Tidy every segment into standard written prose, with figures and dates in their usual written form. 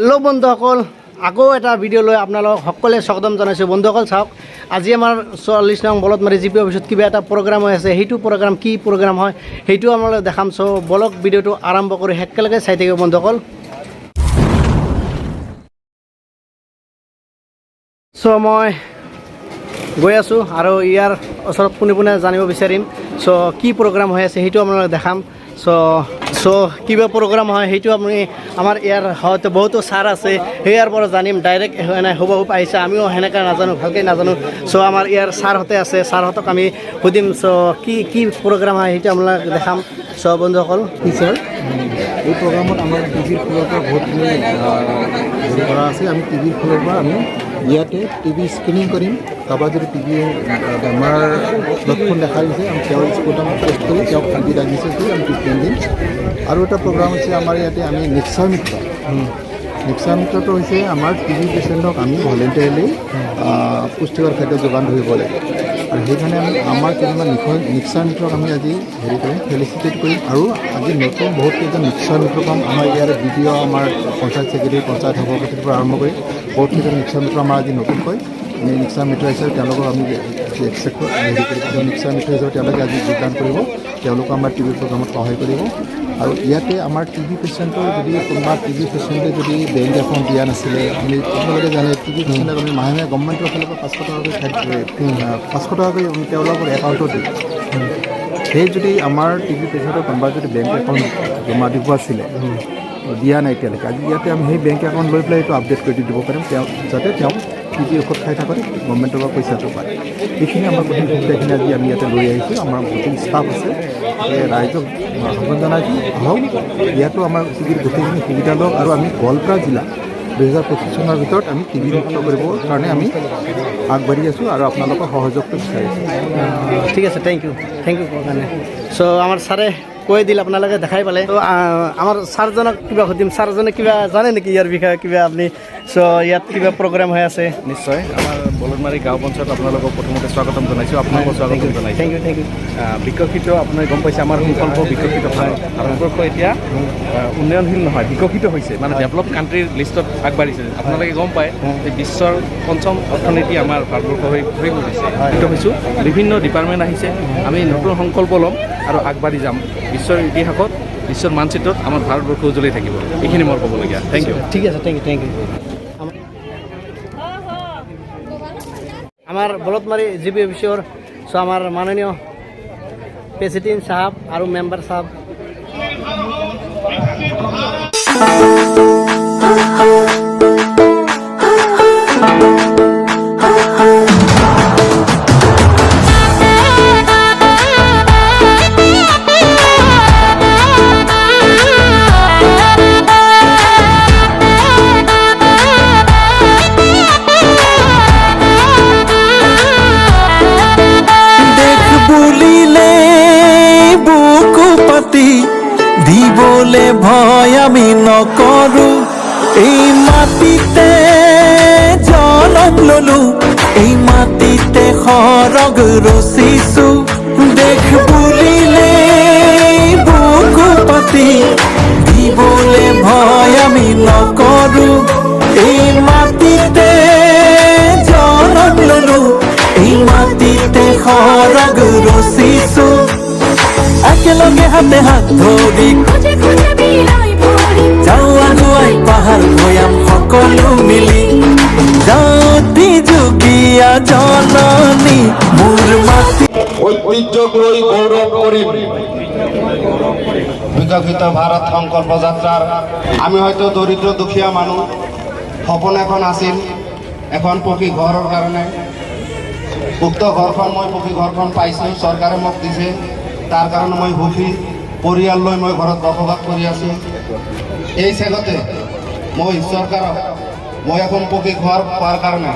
Hello' বন্ধুসকল, আকৌ এটা ভিডিঅ' লৈ আপোনালোকক সকলোৱে স্বাগতম জনাইছোঁ। বন্ধুসকল, চাওক, আজি আমাৰ 44 নং বলদমাৰী জি পি অফিচত কিবা এটা প্ৰগ্ৰাম হৈ আছে। সেইটো প্ৰগ্ৰাম কি প্ৰগ্ৰাম হয়, সেইটো আপোনালোক দেখাম। চ' বলক, ভিডিঅ'টো আৰম্ভ কৰি একেলগে চাই থাকিব বন্ধুসকল। চ' মই গৈ আছোঁ আৰু ইয়াৰ ওচৰত পোনে পোনে জানিব বিচাৰিম। চ' কি প্ৰগ্ৰাম হৈ আছে, সেইটো আপোনালোক দেখাম। চ' কিবা প্ৰগ্ৰাম হয়, সেইটো আপুনি আমাৰ ইয়াৰ হয়তো বহুতো ছাৰ আছে, সেয়াৰ পৰা জানিম। ডাইৰেক্ট এনে হুবহুব আহিছে, আমিও সেনেকৈ নাজানো, ভালকৈ নাজানো। চ' আমাৰ ইয়াৰ ছাৰহঁতে আছে, ছাৰহঁতক আমি সুধিম। চ' কি কি প্ৰগ্ৰাম হয়, সেইটো আপোনালোক দেখাম। চ' বন্ধুসকল। কি ছাৰ, এই প্ৰগ্ৰামত আমাৰ টিবিৰ ফালৰ পৰা বহুতখিনি হেৰি কৰা আছে। আমি টিবিৰ ফালৰ পৰা আমি ইয়াতে টিবি স্ক্ৰিনিং কৰিম। কাৰোবাৰ যদি টিবি বেমাৰ লক্ষণ দেখা দিছে, আমি তেওঁৰ স্পুটাম টেষ্ট কৰি তেওঁক টিবি ডায়েগন'চিছ কৰি আমি ট্ৰিটমেণ্ট দিম। আৰু এটা প্ৰগ্ৰাম হৈছে আমাৰ ইয়াতে আমি নিক্ষয় মিত্ৰ। নিক্ষয় মিত্ৰটো হৈছে আমাৰ টিবি পেচেণ্টক আমি ভলেণ্টিয়াৰলি পুষ্টিকৰ খাদ্য যোগান ধৰিব লাগে আৰু সেইকাৰণে আমি আমাৰ কেইজনমান নিক্ষয় মিত্ৰক আমি আজি হেৰি কৰিম, ফেলিচিটেট কৰিম। আৰু আজি নতুন বহুত কেইজন নিক্ষয় মিত্ৰ পাম। আমাৰ ইয়াৰে বি ডি অ', আমাৰ পঞ্চায়ত ছেক্ৰেটাৰী, পঞ্চায়ত সভাপতিৰ পৰা আৰম্ভ কৰি বহুত কেইজন নিক্ষয় মিত্ৰ আমাৰ আজি নতুনকৈ আমি নিক্ষয় মিত্ৰ হিচাপে তেওঁলোকক আমি একচেপ্ট হেৰি কৰিম। নিক্ষয় মিত্ৰ হিচাপে তেওঁলোকে আজি যোগদান কৰিব। তেওঁলোকো আমাৰ টিবি প্ৰগ্ৰামত সহায় কৰিব। আৰু ইয়াতে আমাৰ টিবি পেচেণ্টৰ যদি কোনোবা টিবি পেচেণ্টে যদি বেংক একাউণ্ট দিয়া নাছিলে, আমি আপোনালোকে জানে, টিবি পেচেণ্টক আমি মাহে মাহে গভমেণ্টৰ ফালৰ পৰা 500 টকাকৈ খাদ্য, 500 টকাকৈ আমি তেওঁলোকৰ একাউণ্টত দিওঁ। সেই যদি আমাৰ টিবি পেচেণ্টৰ কোনোবা যদি বেংক একাউণ্ট জমা দিব আছিলে, দিয়া নাই এতিয়ালৈকে, আজি ইয়াতে আমি সেই বেংক একাউণ্ট লৈ পেলাই এইটো আপডেট কৰি দিব পাৰিম তেওঁক, যাতে তেওঁক টিবি ঔষধ খাই থাকোঁতে গভমেণ্টৰ পৰা পইচাটো পায়। এইখিনি আমাৰ গোটেই সুবিধাখিনি আজি আমি ইয়াতে লৈ আহিছোঁ। আমাৰ গোটেই ষ্টাফ আছে। এই ৰাইজক আহ্বান জনাইছোঁ, আহক, ইয়াতো আমাৰ টিবিৰ গোটেইখিনি সুবিধা লওক। আৰু আমি গোৱালপাৰা জিলা 2025 চনৰ ভিতৰত আমি টিবি মুক্ত কৰিবৰ কাৰণে আমি আগবাঢ়ি আছোঁ আৰু আপোনালোকৰ সহযোগটো বিচাৰিছোঁ। ঠিক আছে, thank U, thank U কোৱাৰ কাৰণে। চ' আমাৰ ছাৰে কৈ দিল, আপোনালোকে দেখাই পালে। ত' আমাৰ ছাৰজনক কিবা সুধিম। ছাৰজনে কিবা জানে নেকি ইয়াৰ বিষয়ে কিবা আপুনি? চ' ইয়াত কিবা প্ৰগ্ৰাম হৈ আছে। নিশ্চয়। আমাৰ বলদমাৰী গাঁও পঞ্চায়ত আপোনালোকক প্ৰথমতে স্বাগতম জনাইছোঁ, আপোনালোকক স্বাগতম জনাইছোঁ। Thank U, thank U. বিকশিত, আপুনি গম পাইছে, আমাৰ সংকল্প বিকশিত ভাৰত। ভাৰতবৰ্ষ এতিয়া উন্নয়নশীল নহয়, বিকশিত হৈছে, মানে ডেভেলপ কাণ্ট্ৰিৰ লিষ্টত আগবাঢ়িছে। আপোনালোকে গম পায় যে বিশ্বৰ পঞ্চম অৰ্থনীতি আমাৰ ভাৰতবৰ্ষ হৈ পৰিছে। বিকশিত হৈছোঁ, বিভিন্ন ডিপাৰ্টমেণ্ট আহিছে। আমি নতুন সংকল্প ল'ম আৰু আগবাঢ়ি যাম। বিশ্বৰ ইতিহাসত, বিশ্বৰ মানচিত্ৰত আমাৰ ভাৰতবৰ্ষ উজ্বলি থাকিব। এইখিনি মোৰ ক'বলগীয়া। Thank U. ঠিক আছে, thank U, thank U. আমাৰ বলদমাৰী জি পি অফিচৰ চ' আমাৰ মাননীয় প্ৰেচিডেণ্ট চাহাব আৰু মেম্বাৰ চাহাব। দেশ বুলিলে বুকু পাতি দিবলে ভয় আমি নকৰো। এই মাটিতে জনম ললো, এই মাটিতে সৰগ ৰচিছো। দেশ বুলিলে বুকু পাতি দিবলে ভয় আমি নকৰো। এই মাটিতে জনম ললো, এই মাটিতে সৰগ ৰচিছো। একেলগে হাতে হাত ধৰি খোজে খোজে মিলাই ভৰি যাওঁ আগুৱাই, পাহাৰ ভৈয়াম সকলো মিলি। জাতি যুগীয়া জননী মোৰ মাটি। ঐতিহ্যক লৈ গৌৰৱ কৰিম। বিকশিত ভাৰত সংকল্প যাত্ৰাৰ আমি হয়তো দৰিদ্ৰ দুখীয়া মানুহ, সপোন এখন আছিল এখন পকী ঘৰৰ কাৰণে। উক্ত ঘৰখন মই পকী ঘৰখন পাইছোঁ, চৰকাৰে মোক দিছে, তাৰ কাৰণে মই সুখী। পৰিয়াল লৈ মই ঘৰত বসবাস কৰি আছোঁ। এই চেগতে মই চৰকাৰক মই এখন পকী ঘৰ পোৱাৰ কাৰণে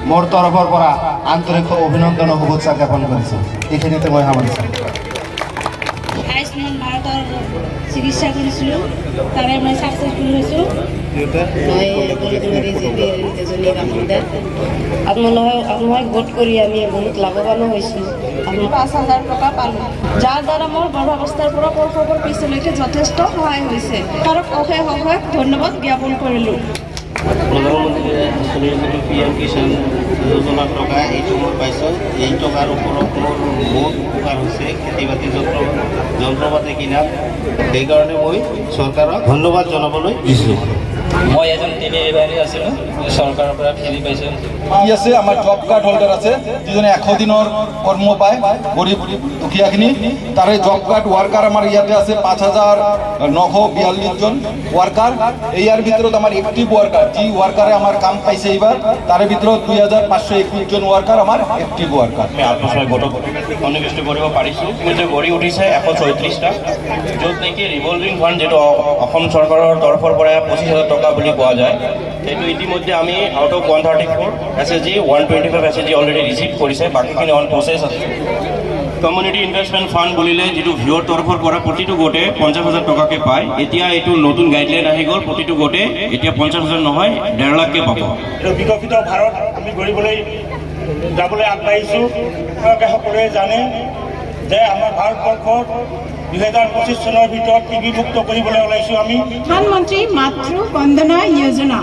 মোৰ তৰফৰ পৰা আন্তৰিক অভিনন্দন আৰু শুভেচ্ছা জ্ঞাপন কৰিছোঁ। এইখিনিতে মই সামৰিছোঁ। আয়ুষ্মান ভাৰতৰ চিকিৎসা কৰিছিলোঁ, তাৰে মই ছাকচেছফুল হৈছোঁ। মই বলদমাৰী জিপিৰ এজনী বাসিন্দা। আত্মসহায়ক আত্মসহায়ক গোট কৰি আমি বহুত লাভৱানো হৈছোঁ। আমি 5,000 টকা পালোঁ, যাৰ দ্বাৰা মোৰ গৰ্ভাৱস্থাৰ পৰা প্ৰসৱৰ পিছলৈকে যথেষ্ট সহায় হৈছে। চৰকাৰক অশেষ অশেষ ধন্যবাদ জ্ঞাপন কৰিলোঁ। প্ৰধানমন্ত্ৰী আঁচনিৰ যিটো পিএম কিষাণ যোজনাৰ টকা, এইটো মই পাইছোঁ। এই টকাৰ ওপৰত মোৰ বহুত উপকাৰ হৈছে খেতি বাতি যন্ত্ৰ পাতি কিনাত। সেইকাৰণে মই চৰকাৰক ধন্যবাদ জনাবলৈ দিছোঁ। মই এজন টি বি বেমাৰী আছিলোঁ, চৰকাৰৰ পৰা ফ্ৰী পাইছোঁ। কি আছে, আমাৰ জব কাৰ্ড হোল্ডাৰ আছে, যিজনে 100 দিনৰ কৰ্ম পায়, গৰীব দুখীয়াখিনি, তাৰে জব কাৰ্ড ৱাৰ্কাৰ আমাৰ ইয়াতে আছে 5,942জন ৱাৰ্কাৰ। ইয়াৰ ভিতৰত আমাৰ এক্টিভ ৱাৰ্কাৰ, যি ৱাৰ্কাৰে আমাৰ কাম পাইছে এইবাৰ, তাৰে ভিতৰত 2,521জন ৱাৰ্কাৰ আমাৰ এক্টিভ ৱাৰ্কাৰ। আমি আত্মসহায়ক গোটত সন্নিৱিষ্ট কৰিব পাৰিছোঁ। ইতিমধ্যে গঢ়ি উঠিছে 136টা, য'ত নেকি ৰিভলভিং ফাণ্ড, যিটো অসম চৰকাৰৰ তৰফৰ পৰা 25,000 টকা বুলি কোৱা যায়, সেইটো ইতিমধ্যে আমি out of 134 SHG, 125 SHG already receive কৰিছে, বাকীখিনি অন প্ৰচেছ আছে। কমিউনিটি ইনভেষ্টমেণ্ট ফাণ্ড বুলিলে যিটো ভিঅ'ৰ তৰফৰ পৰা প্ৰতিটো গোটে 50,000 টকাকৈ পায়, এতিয়া এইটো নতুন গাইডলাইন আহি গ'ল, প্ৰতিটো গোটে এতিয়া 50,000 নহয়, 1.5 লাখকৈ পাব। এইটো বিকশিত ভাৰত আমি গঢ়িবলৈ যাবলৈ আগবাঢ়িছোঁ। আপোনালোকে সকলোৱে জানে যে আমাৰ ভাৰতবৰ্ষত 2025 চনৰ ভিতৰত টিবি মুক্ত কৰিবলৈ ওলাইছোঁ আমি। প্ৰধানমন্ত্ৰী মাতৃ বন্দনা যোজনা,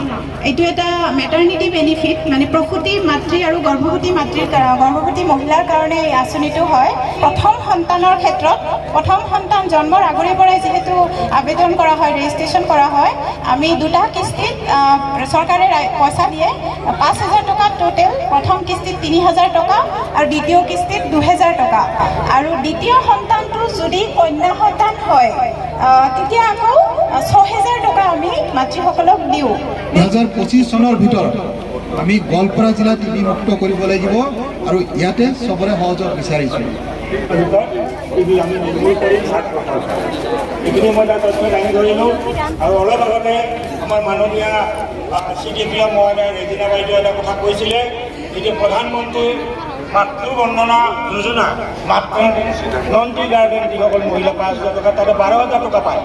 এইটো এটা মেটাৰ্নিটি বেনিফিট, মানে প্ৰসূতি মাতৃ আৰু গৰ্ভৱতী মাতৃৰ গৰ্ভৱতী মহিলাৰ কাৰণে এই আঁচনিটো হয়। প্ৰথম সন্তানৰ ক্ষেত্ৰত, প্ৰথম সন্তান জন্মৰ আগৰে পৰাই যিহেতু আবেদন কৰা হয়, ৰেজিষ্ট্ৰেশ্যন কৰা হয়, আমি দুটা কিস্তিত চৰকাৰে পইচা দিয়ে, 5,000 টকা টোটেল। প্ৰথম কিস্তিত 3,000 টকা আৰু দ্বিতীয় কিস্তিত 2,000 টকা। আৰু দ্বিতীয় সন্তানটো যদি কন্যা সন্তান হয়, তেতিয়া আকৌ 6,000 টকা আমি মাতৃসকলক দিওঁ। 2025 চনৰ ভিতৰত আমি গোৱালপাৰা জিলা টিবি মুক্ত কৰিব লাগিব আৰু ইয়াতে চবৰে সহযোগ বিচাৰিছোঁ। ভিতৰত টিবি আমি নিৰ্মূল কৰিম ভাৰতবৰ্ষৰ। এইখিনি মই এটা তথ্য দাঙি ধৰিলোঁ। আৰু অলপ আগতে আমাৰ মাননীয়া চি ডি পি অ' মহোদয় ৰেজিনা বাইদেউ এটা কথা কৈছিলে, যিটো প্ৰধানমন্ত্ৰী মাতৃ বন্দনা যোজনা, মাতৃ নন টি গাৰ্ডেন যিসকল মহিলা, 5,000 টকা, তাতে 12,000 টকা পায়।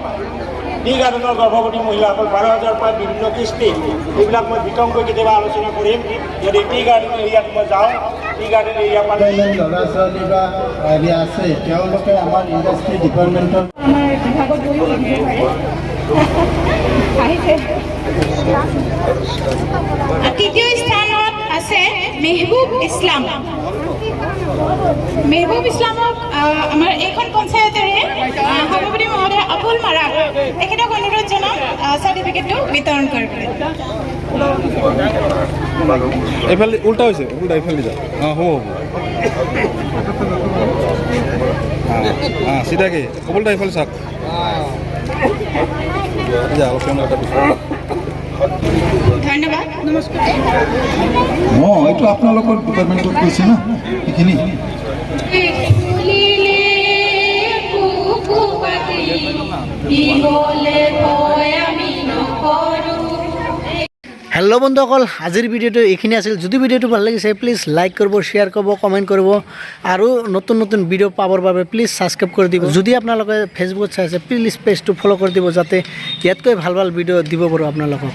টি গাৰ্ডেনৰ গৰ্ভৱতী মহিলাসকল 12,000 পায় বিভিন্ন কিস্তিত। এইবিলাক মই বিতংকৈ কেতিয়াবা আলোচনা কৰিম যদি টি গাৰ্ডেন এৰিয়াত মই যাওঁ। টি গাৰ্ডেন এৰিয়া পালে ল'ৰা ছোৱালী বা হেৰি আছে, তেওঁলোকে আমাৰ ইণ্ডাষ্ট্ৰি ডিপাৰ্টমেণ্টৰ আমাৰ বিভাগত গৈও সুধিব পাৰে। আহিছে। তৃতীয় স্থানত আছে মেহবুব ইছলাম। মেহবুব ইছলামক আমাৰ এইখন পঞ্চায়তৰে সভাপতি মহোদয় আবুল মাৰাক, তেখেতক অনুৰোধ জনাম চাৰ্টিফিকেটটো বিতৰণ কৰিবলৈ। এইফালে উল্টা হৈছে, উল্টা এইফালে যা। অঁ, হ'ব হ'ব। অঁ অঁ, চিধাকে উল্টা এইফালে চাওক। যা, অলপ কেমেৰাটা পিছত। ধন্যবাদ, নমস্কাৰ। অঁ, এইটো আপোনালোকৰ ডিপাৰ্টমেণ্টত কৈছে ন সেইখিনি। ফুলিলে কুকুপাতি দিবলে ভয় আমি নকৰোঁ। হেল্ল' বন্ধুসকল, আজিৰ ভিডিঅ'টো এইখিনি আছিল। যদি ভিডিঅ'টো ভাল লাগিছে, প্লিজ লাইক কৰিব, শ্বেয়াৰ কৰিব, কমেণ্ট কৰিব আৰু নতুন নতুন ভিডিঅ' পাবৰ বাবে প্লিজ ছাবস্ক্ৰাইব কৰি দিব। যদি আপোনালোকে ফেচবুকত চাই আছে, প্লিজ পেজটো ফ'ল' কৰি দিব, যাতে ইয়াতকৈ ভাল ভাল ভিডিঅ' দিব পাৰোঁ আপোনালোকক।